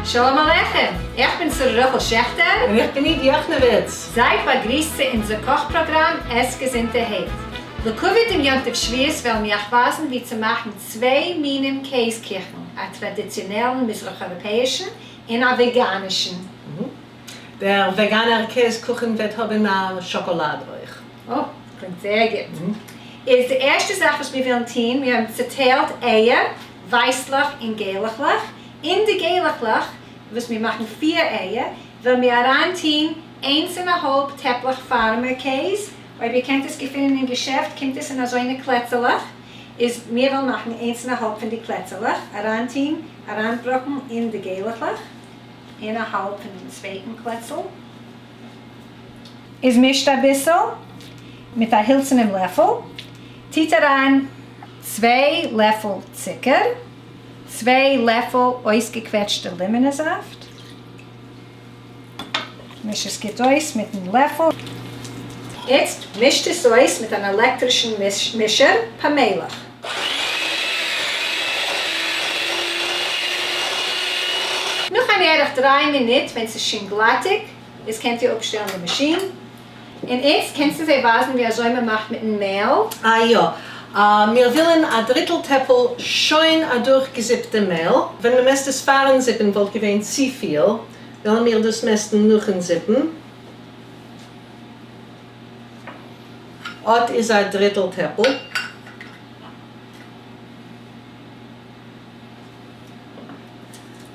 שלום עליכם! איך בין שרה רחל שעכטער. און איך בין איד יאכנעוויץ. זייט באגריסט צו אונזער קאך פראגראם עס געזונטערהייט. לכבוד דעם יום טוב שבועות וועלן מיר אייך ווייזן ווי צו מאכן צוויי מינים קעז קוכן, א טראדיציאנעלן מזרח אייראפעאישן און א וועגאנישן. דער וועגאנער קעז קוכן וועט האבן א שאקאלאד אויך. אה, קלינגט זייער גוט. איז די ערשטע זאך וואס מיר ווילן טון, מיר האבן צוטיילט אייער, ווייסלעך און געלעכלעך, אין די געלעכלעך וואס מיר מאכן פיר אייער, וועלן מיר אריין טון איינס און א האלב טעפלעך פארמער קעז, אויב איר קענט עס געפינען אין געשעפט קומט עס אין אזוינע קלעצעלעך, איז מיר וועלן מאכן איינס און א האלב פון די קלעצעלעך, אריין טון, אריינבראקן אין די געלעכלעך, און א האלב פון דעם צווייטן קלעצל. איז מישט אביסל מיט א הילצענעם לעפל, טוט אריין צוויי לעפל צוקער, צוויי לעפל אויסגעקוועטשטע לימענע זאפט, מיש עס גוט אויס מיטן לעפל. איצט מישט עס אויס מיט אן עלעקטרישן מישער פאמעליך. נאך אן ערך דריי מינוט ווען ס'איז שוין גלאטיג איז קענט איר אפשטעלן די מאשין. און איצט קענסטו זיי ווייזן ווי אזוי מען מאכט מיטן מעל? אה יא. מיר ווילן א דריטל טעפל שוין אדורכגעזיפטע מעל. ווען מען מעסט עס פארן זיפן וואלט געווען צופיל, וועלן מיר דאס מעסטן נאכן זיפן. אט איז א דריטל טעפל.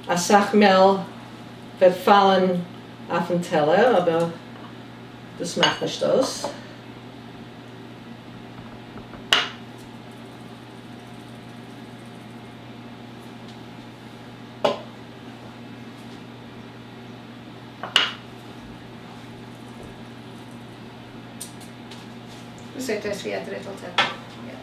אסאך מעל וועט פאלן אויפן טעלער אבער דאס מאכט נישט אויס. דאס זעט אויס ווי א דריטל טעפל. יא.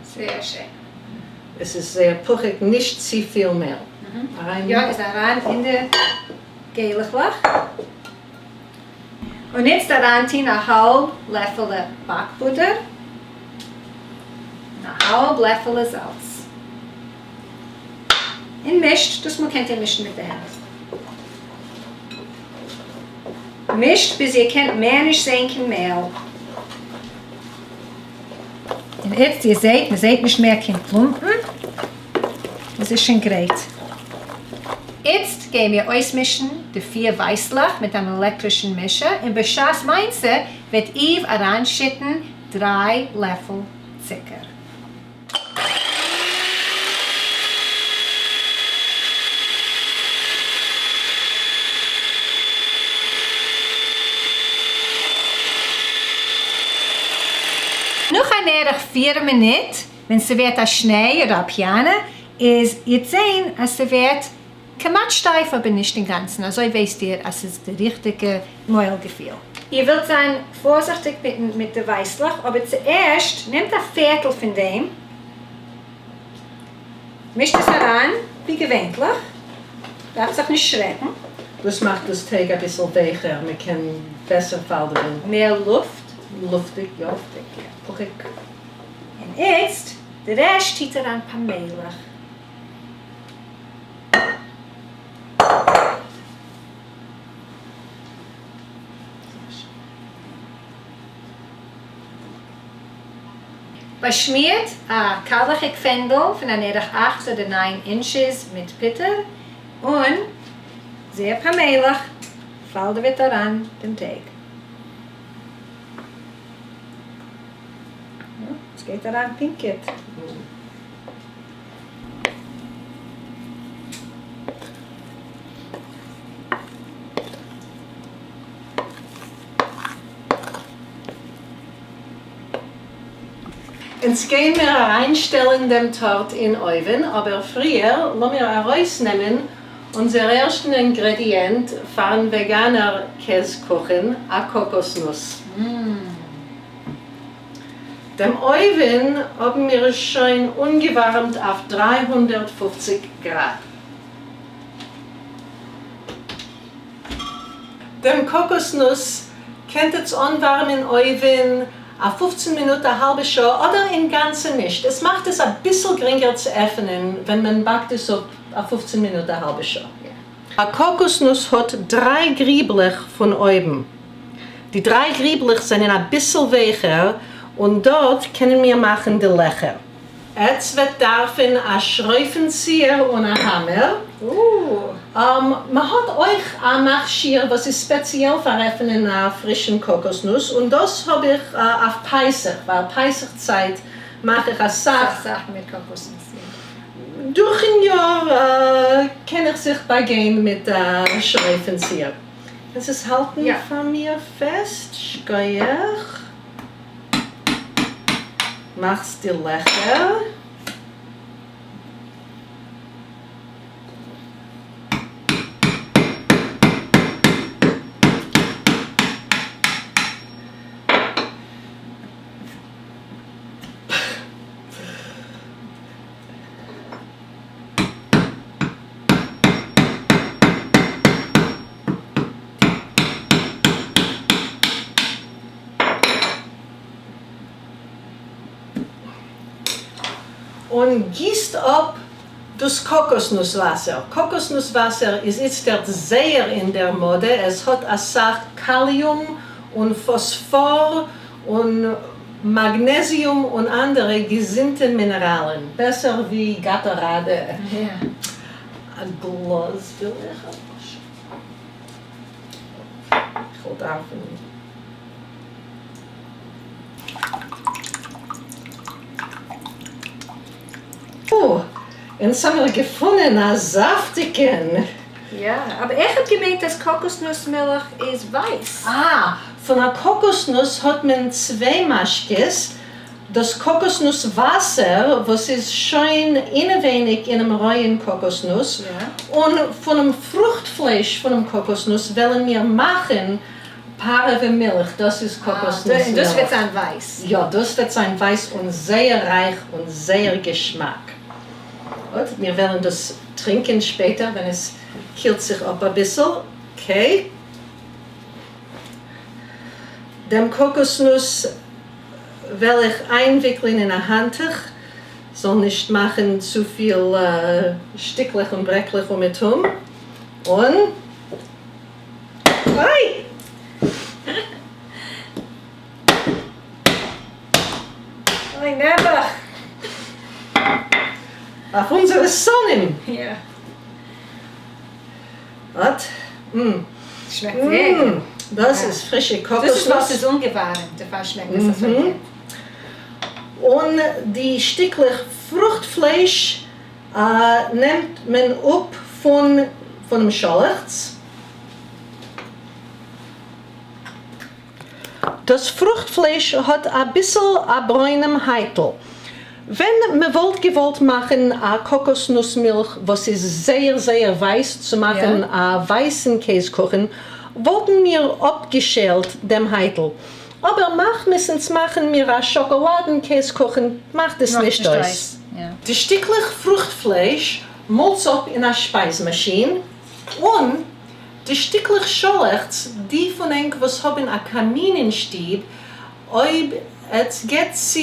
זייער שיין. עס איז זייער פוכיג, נישט צופיל מעל. אריין. יא, איז אריין אין די געלעכלעך. און איצט אריינטוהן א האלב לעפעלע באקפוטער און א האלב לעפעלע זאלץ. און מישט, דאס מאל קענט איר מישן מיט די הענט. מישט ביז איר קענט מער נישט זעהן קיין מעל. און איצט איר זעהט, מען זעהט נישט מער קיין קלומפן, עס איז שוין גרייט. איצט גייען מיר אויסמישן די פיר ווייסלעך מיט אן עלעקטרישן מישער, און בשעת מעשה וועט איוו אריינשיטן דריי לעפל צוקער. נאך אן ערך פיר מינוט ווען ס'ווערט א שניי אדער א פיאנע איז איר'ט זעהן אז ס'ווערט כמעט שטייף אבער נישט אינגאנצן, אזוי ווייסט איר אז ס'איז די ריכטיגע מויל געפיל. איר ווילט זיין פארזיכטיג מיט די ווייסלעך, אבער צוערשט נעמט א פערטל פון דעם, מישט עס אריין ווי געווענטליך, דארפט זיך נישט שרעקן. דאס מאכט דאס טייג אביסל ווייכער, מען קען בעסער פאלדעווען. מער לופט. לופטיג, יא. לופטיג, יא. פוכיג. און איצט, די רעשט טוט אריין פאמעליך. באשמירט א קיילעכיג פענדל פון אן ערך אכט אדער ניין אינטשעס מיט פוטער, און זייער פאמעליך פאלדעוועט אריין דעם טייג. עס גייט אריין פונקט גוט. אונז גייען מיר אריינשטעלן דעם טארט אין אויווען, אבער פריער לאמיר ארויסנעמען אונזער ערשטן אינגרעדיענט פארן וועגאנער קעז קוכן, א קאקאס נוס. דעם אויווען האבן מיר שוין אנגעווארעמט אויף 350 גראד. דעם קאקאס נוס קענט עטס אנווארעמען אויווען א פופצן מינוט, א האלבע שעה, אדער אינגאנצן נישט. עס מאכט עס אביסל גרינגער צו עפענען ווען מען באקט עס אפ א פופצן מינוט א האלבע שעה. א קאקוסנוס האט דריי גריבלעך פון אויבן. די דריי גריבלעך זענען אביסל ווייכער און דארט קענען מיר מאכן די לעכער. עטס וועט דארפן א שרויפנציער און א האמער. מ'האט אויך א מכשיר וואס איז ספעציעל פאר עפענען א פרישן קאקוסנוס און דאס האב איך אויף פסח ווייל פסח צייט מאך איך אסאך. אסאך מיט קאקוסנוס, יא. דורכן יאר קען איך זיך באגיין מיט א שרויפנציער. קענסט עס האלטן פאר מיר פעסט? שכוח. מאכסט די לעכער. און גיסט אפ דאס קאקאסנוס וואסער. קאקאסנוס וואסער איז איצטערט זייער אין דער מאדע, עס האט אסאך קאליום און פאספאר און מאגנעזיום און אנדערע געזונטע מינעראלן, בעסער ווי Gatorade. א גלאז וויל איך. כ'וועל דארפן. או, אונז האמיר געפונען א זאפטיגן. יא, אבער איך האב געמיינט אז קאקוס נוס מילך איז ווייס. אה, פון א קאקוס נוס האט מען צוויי משקות, דאס קאקוס נוס וואסער וואס איז שוין אינעווייניג אינעם רויען קאקוס נוס, און פונעם פרוכט פלייש פונעם קאקוס נוס וועלן מיר מאכן פארעווע מילך, דאס איז קאקוס נוס מילך. און דאס וועט זיין ווייס? יא, דאס וועט זיין ווייס און זייער רייך און זייער געשמאק. גוט, מיר וועלן דאס טרינקען שפעטער ווען עס קילט זיך אפ אביסל. Okay. דעם קאקוס נוס וועל איך איינוויקלען אין א האנטוך, זאל נישט מאכן צופיל שטיקלעך און ברעקלעך אומעטום, און אוי! אוי נעבעך! אויף אונזערע שונאים! יא. אט. שמעקט זייער גוט. דאס איז פרישע קאקוס דאס איז ווייל ס'איז אנגעווארעמט דערפאר שמעקט עס אזוי גוט. און די שטיקלעך פרוכט פלייש נעמט מען אפ פון פונעם שאלעכץ. דאס פרוכט פלייש האט אביסל א ברוינעם הייטל. ווען מ'וואלט געוואלט מאכן א קאקוס נוס מילך וואס איז זייער זייער ווייס צו מאכן א ווייסן קעז קוכן וואלטן מיר אפגעשעלט דעם הייטל. אבער מחמת אונז מאכן מיר א שאקאלאדן קעז קוכן מאכט עס נישט אויס. די שטיקלעך פרוכט פלייש מאלטס אפ אין א שפייז מאשין און די שטיקלעך שאלעכץ, די פון ענק וואס האבן א קאמין אין שטוב, אויב עטס געט צו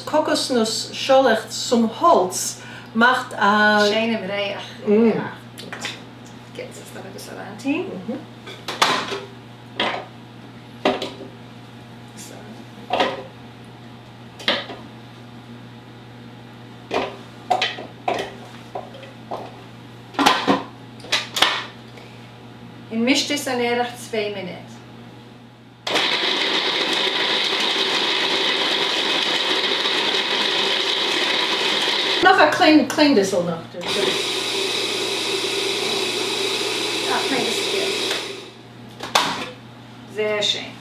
קאקאסנוס שאלעכץ צום האלץ מאכט א. שיינעם ריח. יא. גוט, יעצט לאמיר דאס אריינטוהן. און מישט עס אן ערך צוויי מינוט. נאך א קליין קליין ביסל נאך. א קליין ביסל גוט. זייער שיין.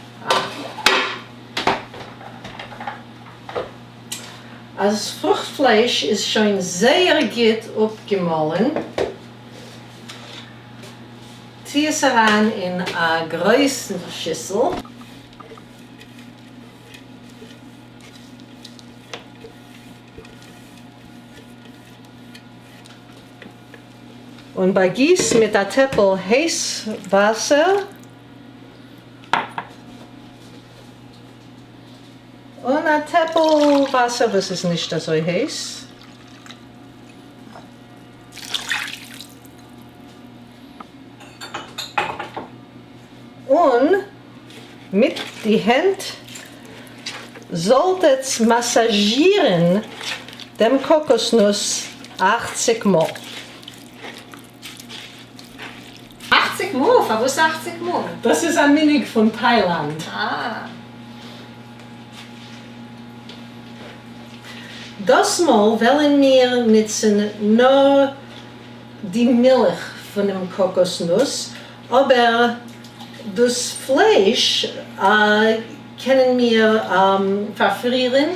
אז פרוכט פלייש איז שוין זייער גוט אפגעמאלן, טו עס אריין אין א גרויסן שיסל. און באגיס מיט א טעפל הייס וואסער. טעפל וואסער וואס איז נישט אזוי הייס. און מיט די הענט זאלט עטס מאסאזשירן דעם קאקאסנוס אכציג מאל. אכציג מאל? פארוואס אכציג מאל? דאס איז א מנהג פון טיילאנד. אה. דאס מאל וועלן מיר נוצן נאר די מילך פונעם קאקאס נוס, אבער דאס פלייש קענען מיר פארפרירן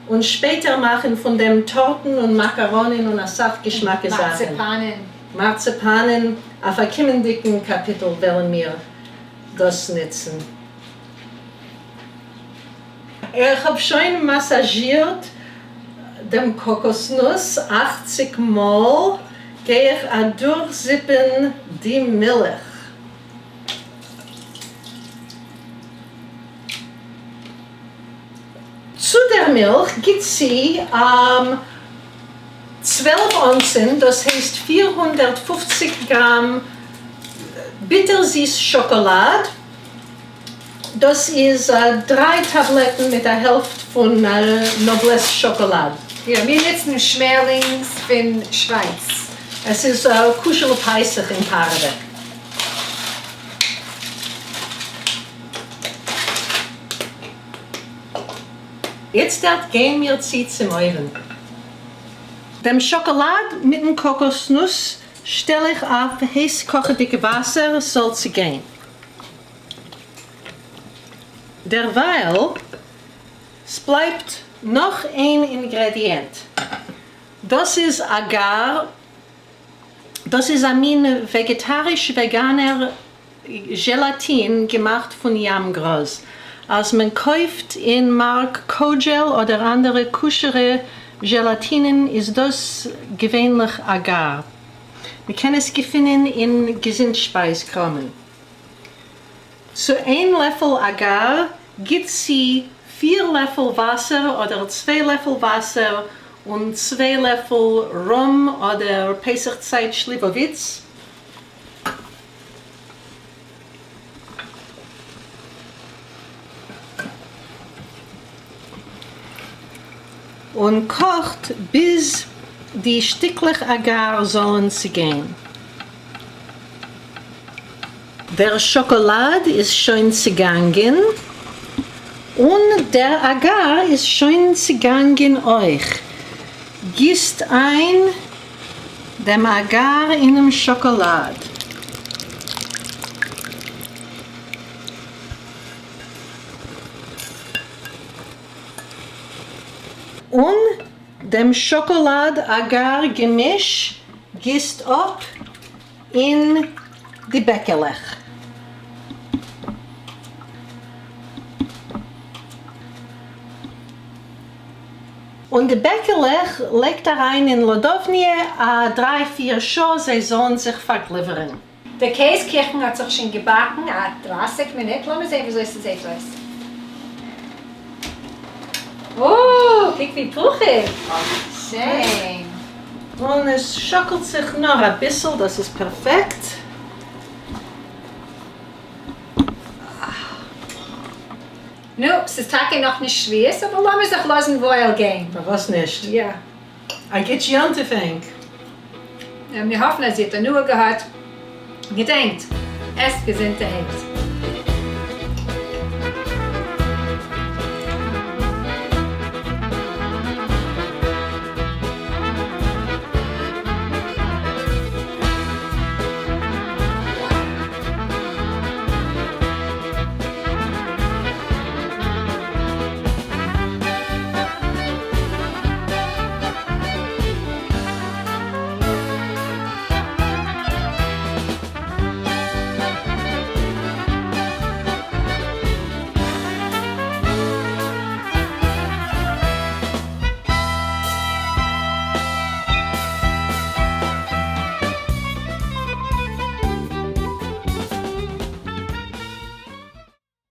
און שפעטער מאכן פון דעם טארטן און מאקאראנען און אסאך געשמאקע זאכן. מארציפאנען. מארציפאנען, אויף א קומענדיגן קאפיטל וועלן מיר דאס נוצן. איך האב שוין מאסאזשירט דעם קאקאסנוס אכציג מאל, גיי איך אדורכזיפן די מילך. צו דער מילך גיט צו 12 אונסן, דאס הייסט 450 גראם ביטער זיס שאקאלאד, דאס איז דריי טאבלעטן מיט א העלפט פון נאבלעס שאקאלאד. יא, מיר נוצן שמערלינגס פון שווייץ. עס איז כשר לפסח אין פארעווע. איצטערט גייען מיר צו צום אויוון. דעם שאקאלאד מיטן קאקאס נוס שטעל איך אויף הייס קאכעדיגע וואסער עס זאל צוגיין. דערווייל סבלייבט נאך איין אינגרעדיענט, דאס איז אגאר, דאס איז א מין וועגעטאריש-וועגאנער זשעלאטין געמאכט פון ים גראז, אז מען קויפט אין מארק קאודזשעל אדער אנדערע כשר'ע זשעלאטינען איז דאס געווענליך אגאר, מען קען עס געפינען אין געזונט שפייז קראמען. צו איין לעפל אגאר גיט צו פיר לעפל וואסער אדער צוויי לעפל וואסער און צוויי לעפל ראם אדער פסח צייט שליוואוויץ. און קאכט ביז די שטיקלעך אגאר זאלן צוגיין. דער שאקאלאד איז שוין צוגאנגען, און דער אגאר איז שוין צוגאנגען אויך. גיסט איין דעם אגאר אינעם שאקאלאד. און דעם שאקאלאד-אגאר געמיש גיסט אפ אין די בעקעלעך. און די בעקעלעך לייגט אריין אין לאדאווניע א דריי פיר שעה זיי זאלן זיך פארגליווערן. דער קעז קיכן האט זיך שוין געבאקן א 30 מינוט, לאמיר זעהן וויאזוי ס'זעהט אויס. אוי, קוק ווי פוכיג! שיין! און עס שאקלט זיך נאר אביסל, דאס איז פערפעקט. נו, ס'איז טאקע נאכנישט שביעות, אבער לאמיר זיך לאזן וואויל גיין. פארוואס נישט? יא. א גוט יום טוב ענק. מיר האפן אז איר האט הנאה געהאט. געדענקט, עסט געזונטערהייט.